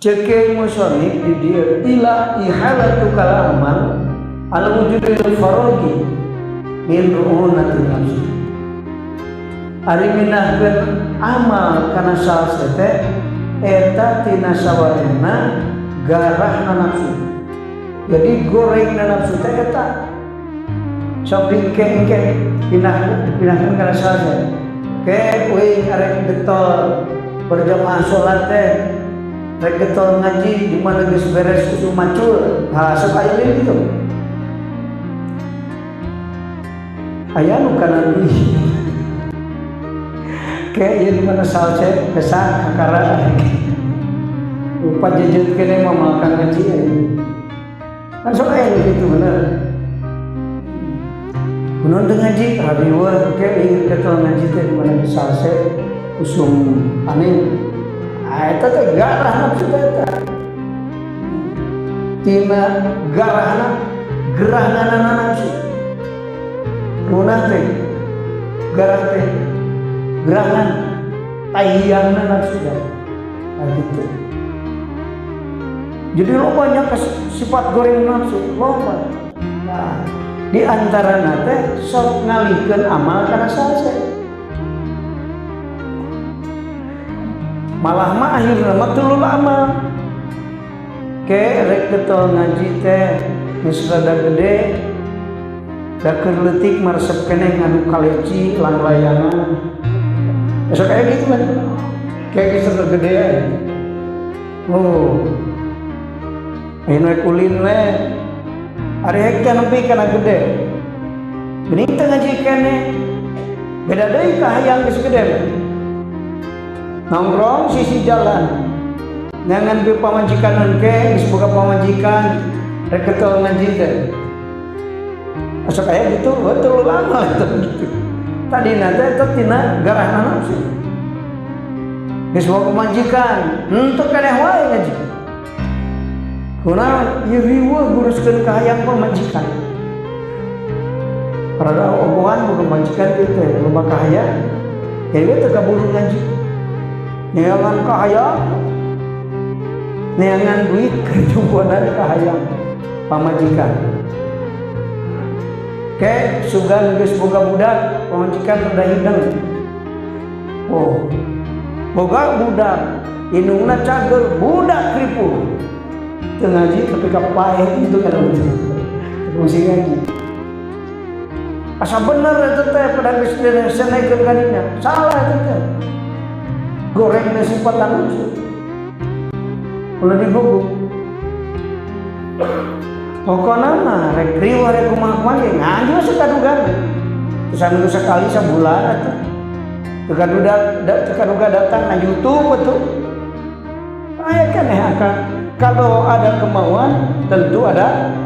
Cek musannif di dieu ila ihalatu kala amal ala wujudil farogi min ru'unatin nafsi. Ari mindahkeun amal kana salse teh eta tina sawarehna garahna nafsu. Jadi gorengna nafsu teh eta sok dingke-engke pindahkeun kana salse. Ke uing arek getol berjamaah salat teh, rek getol ngaji di mana geus beres usum macul. Ha, sok aya deui gitu. Aya nu kana duit. Ke ieu di mana salse kesak kakara. Rupa jejeut kene mah makan ngaji aya. Kan sok aya gitu bener. Kunaon teu ngaji? Riweuh ke ieu getol ngaji teh di mana geus salse usum panen. Ah, eta teh garah nafsu teh eta. Tina garahna gerahna nafsu. Runah teh garah teh gerahan tahiangna nafsu teh. Nah, gitu. Jadi lo banyak sifat goreng nafsu, loba. Nah, di antara teh sok ngalihkeun amal kana salse. Malah mah akhirna mah tulul amal. Ke rek getol ngaji teh geus rada gede, da keur leutik mah resep keneh ngadu kaleci langlayangan. Besok kayak gitu kan. Kayak geus rada gede aja. Oh. Ayeuna we kulin we. Ari hek teh nepi kana gede. Geuning teh ngaji keneh. Beda deui ka hayang geus gede mah. Nongkrong sisi jalan. Nyangan bi pamajikan engke geus boga pamajikan rek ketol ngaji teh. Masuk aya gitu, betul lama itu gitu. Tadi nanti itu tina garahna nafsu. Geus boga pamajikan, henteu keneh wae ngaji. Kunaon ieu riweuh nguruskeun kahayang pamajikan. Rada ogohan boga pamajikan ieu teh loba kahayang. Jadi teu kaburu ngaji. Neangan kahayang, neangan duit kerjumponan kahayang pamajikan. Ke sugan geus boga budak, pamajikan rada hideng. Oh, boga budak, indungna cager, budak kripuh. Teu ngaji tapi ka paeh itu kan fungsi ngaji. Asa bener eta teh pada geus disenekeun ka dinya. Salah eta teh. Gorengna sifat nafsu. Ulah digugu. Pokona mah rek riweuh rek kumaha-kumaha ge ngaji we sakaduga. Saminggu sekali sabulan atuh. Teu kaduga datang na YouTube atuh. Aya keneh akang. Kalau ada kemauan tentu ada